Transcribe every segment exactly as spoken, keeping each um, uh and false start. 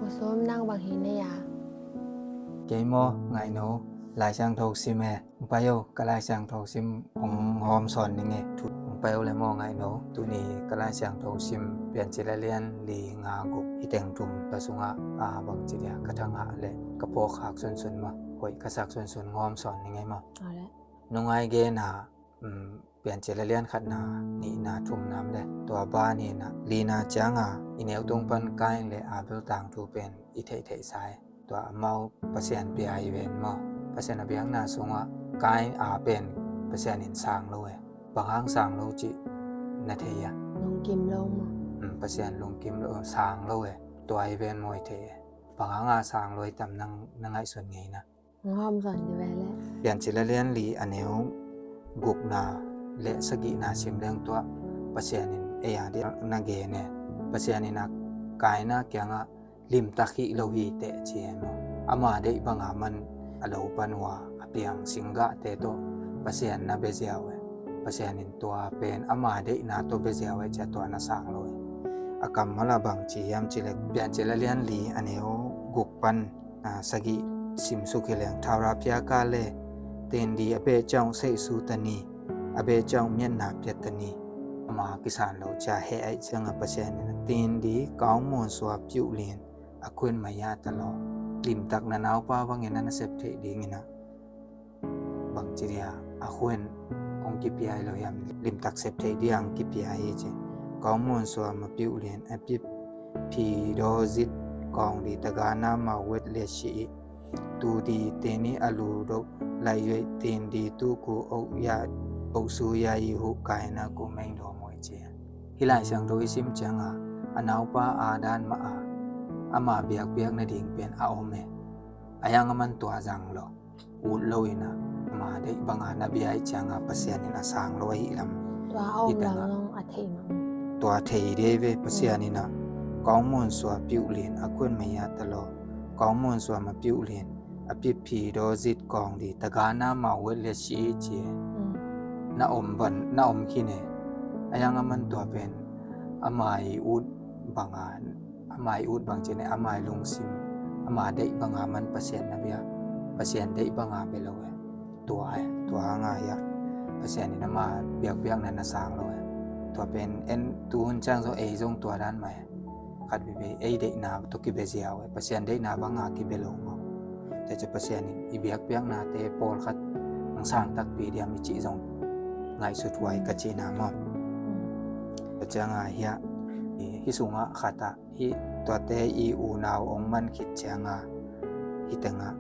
Sum, nang bang hi na ya? Kei maw, Ngaihno, Lai Siangtho sim e. Hong pai o, ka Lai Siangtho sim hong hawm sawn ning e. Hong pai o le maw, Ngaihno. Tuni ka Lai Siangtho sim Piancil a lian li, nga, guk, hi teng thum ka sungah, a, bangci dia, ka thangah le ka phawk khak sunsun maw, hoih ka sak sunsun hong hawm sawn ning e maw. Nungai gen a, um, Piancil a lian khatna, nihna, thumna om le, tua ban hi na, lina cianga i neu tung pan Kain le Abel tangthu pen i theihtheih sa e. Tua amau Pasian pia hi ven maw. Pasian a biakna sungah Kain a pen Pasian in sang lo e. Bang hang sang lo cih na thei a? Lungkim lo maw? Um, Pasian lungkim lo, sang lo e. Tua hi ven maw, i thei e. Bang hang a sang lo hi tam, nang na ngaihsun ngei na. Hong hawm sawn ni ve le. Piancil a lian li a neu gukna le sagihna sim leng tua Pasian in ei a dia na gen e. Pasian in a Kain a kiangah limtak hih lo hi teh ci e maw. Ama deih banga man a lo pan ua a piang singgahte tawh Pasian na bia ziau e. Pasian in tua pen ama deihna tawh bia ziau e, cia tua na sang lo e. A kammal a bang ci hiam cih leh Piancil a lian li a neu guk pan, a, sagih simsuk hi leng, thau ra phia ka le, ten di a beh ciang seihsu ta ni, a beh ciang mianna pia ta ni. Ama kisan lo cia he aih cianga Pasian in a, ten di kaung munsua piuh lin a khuen maya ta law. Limtak na naupa bangin a na sep theih dingin a, bangci dia, a khuen hong kipia hi lo hiam? Limtak sep theih dia hong kipia hi ci. Kaung munsua ma piuh lin a pip phi daw zit kawng di tagana mau wet le si i. Tu di teni a lu dok lai yoi, ten di tu ku ok ya, ok su ya i hu kaina ku meng daw moi ci. Hih Lai Siangtho i sim cianga a naupa a dan mah a, ama biakpiak nading pen a om e. A yang a man tua zang lo, ut lo in a, ama deih banga na bia aih cianga Pasian in a sang lo ahi lam. Tua a om lam zong a thei mah. Tua thei dei ve. Pasian in a, kaung munsua piuh lin a khuen maya ta law, kaung munsua ma piuh lin a pip phi daw zit kawng di tagana mau wet le si i ci e. Na om van, na om khin e. A yang a man tua pen ama i ut banga, ama i ut bang ci ne, ama i lungsim, ama deih banga man Pasian na bia, Pasian deih banga bia lo e. Tua e, tua hanga hia Pasian in ama biakpiakna na sang lo e. Tua pen en tu hun ciang zong ei zong tua dan mah e. Khat veve ei deihna tawh kibia ziau e, Pasian deihna banga kibia lo maw. Tua cia Pasian in i biakpiaknate pawlkhat hong sang takpi diam i cih zong ngaihsut huai ka cihna maw. Tua cianga hia, hih sungah khatah hih tuate i unau hong man khit cianga, hih tengah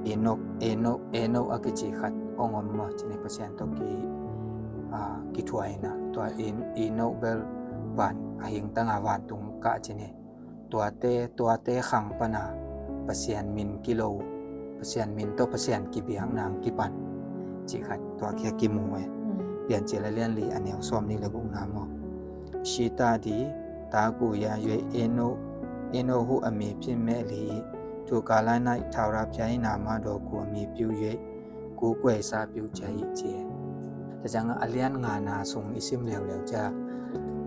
Enok, Enok, Enok a kici khat hong om maw, ci ne, Pasian tawh ki, a, kithuaina. Tua in Enok bel van a hingtanga vantung kah ci ne. Tuate, tuate khang pana Pasian min kilo, Pasian min tawh Pasian kibiakna hong kipan cih khat tua kia kimu e. Piancil a lian li a neu sawm nih le gukna maw. Sita di ta ku ya yue Enok, Enok hu a mi phin meh li i, tu ka lai nai thau ra phia i na ma daw ku a mi piu yue, ku kuai sa piu cia i ci e. Tua cianga a lian ngana sung i sim leuleu cia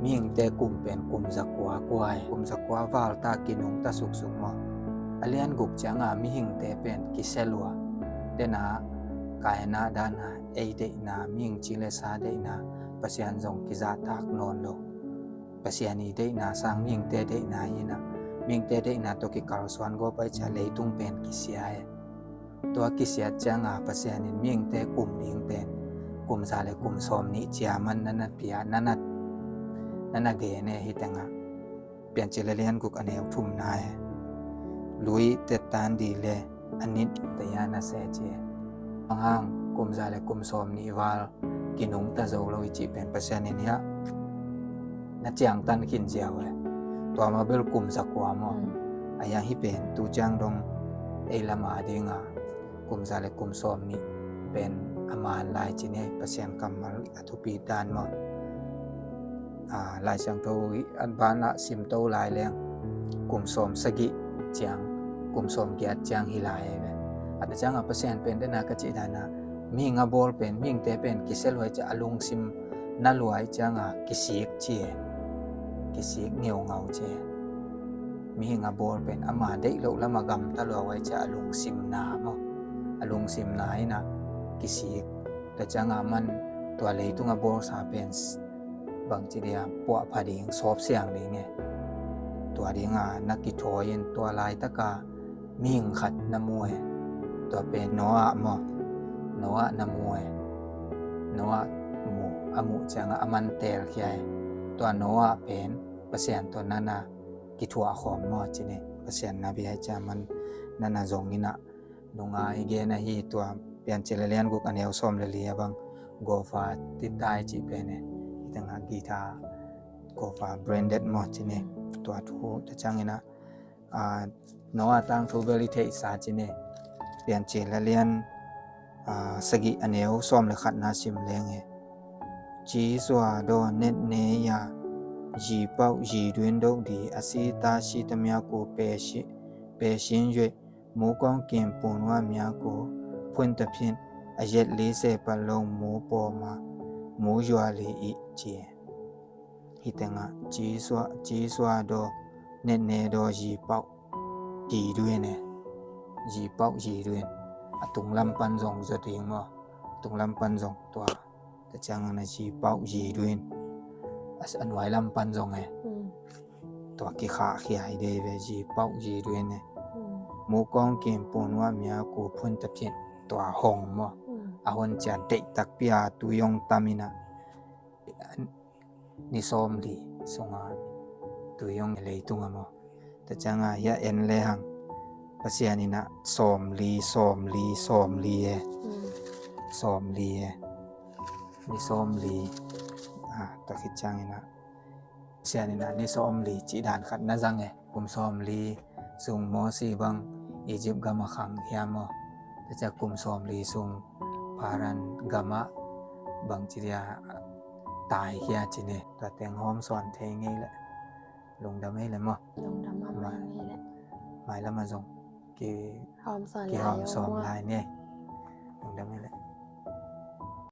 mihingte kum pen kum zakua kua e. Kum zakua val ta kinung ta suksuk maw. A lian guk cianga mihingte pen kisia lua. Dena Kaina dana ei deihna, mihing ci le sa deihna, Pasian zong kizahtak nawn lo. Pasian i deihna sang mihingte deihna hi na, mihingte deihna tawh kikalsuan gawp ai cia leitung pen kisia e. Tua kisiat cianga Pasian in mihingte kum ding pen kum za le kum sawm nih cia man na na pia, na na, na na gen e hih tengah. Piancil a lian guk a neu thumna e. Lui tettan di le a nit taya na se ci e. Bang hang kum za le kum sawm nih val kinungta zo lo i cih pen Pasian in hiah na ciangtan khin ziau e. Tua ma bel kum zakua maw. A hiang hih pen tu ciang dong ei lama dinga kum za le kum sawm nih pen a man lai ci ne, Pasian kammal a thupi dan maw. A, Lai Siangtho i a banah simto lai leng kum sawm sagih ciang, kum sawm giat ciang hi lai e ve. A ta cianga Pasian pen dena ka cih dana mihing a bawl pen, mihingte pen kisia luai cia a lungsim na luai cianga kisik ci e. Kisik ngeungau ci e. Mihing a bawl pen ama deih loh lam a gamta lua, huai ciang a lungsimna maw, a lungsimna in ah kisik. Tua ciang a man tua leitung a bawlsa pen bangci dia puahpha ding, sawpsiang ding e. Tua ding a na kithawi in, tua laitak a mihing khat na mu e. Tua pen Noah maw, Noah na mu e. Noah mu, a muh ciang a man teelkhia e. Tua Noah pen Pasian tawh na na kithuah khawm maw ci ni. Pasian na bia ciang a man na na zong in ah, nunga i gen ahi tua Piancil a lian guk a neu sawm le li a bang, Gova titai cih pen e. Hi teng a guitar, Gova branded maw ci ni. Tua thu ta ciang in ah, a, Noah tangthu bel i theihsa ci ni. Piancil a lian, a, sagih a neu sawm le khatna sim leng e. Ci sua daw net ne ya, zi pauh zi duin dok di, a si ta si ta mia ku pe si, pe sin yue, mu kong kim pun wa mia ku, phun ta phin, a yet li se pa lo mu po ma, mu yua li i ci e. Hi teng a, ci sua, ci sua daw net ne daw zi pauh zi duin e. Zi pauh zi duin. A tung lam pan zong zaw ding maw. A tung lam pan zong tua. Ta ciang a na zi pauh zi duin. A s-, a nuai lam pan zong e. Mm. Tua kikhah khia hi dei ve, zi pauh zi duin e. Mm. Mu kong kim pun wa mia ku phun ta phin. Tua hong maw. Mm. A hon ciang deih takpi a tui hong tam in ah, ni sawm li sung a tui hong leitung a maw. Ta ciang a hia en le hang, Pasian in ah sawm li, sawm li, sawm li e. Mm. Sawm li e. Ni sawm li. A, ta khit ciang in ah Pasian in ah ni sawm li cih dan khat na zang e. Kum sawm li sung Mosi bang Egypt gam a khang hiam maw. Ta ciang kum sawm li sung Paran gam a bangci dia tai hia ci ni. Tua teng hawm sawn thei ngei le. Lungdam ei le maw. Lungdam a mai ngei le. Mai lam a zong ki, hawm sawn ki lai hawm sawn lai ni. Lungdam ei le.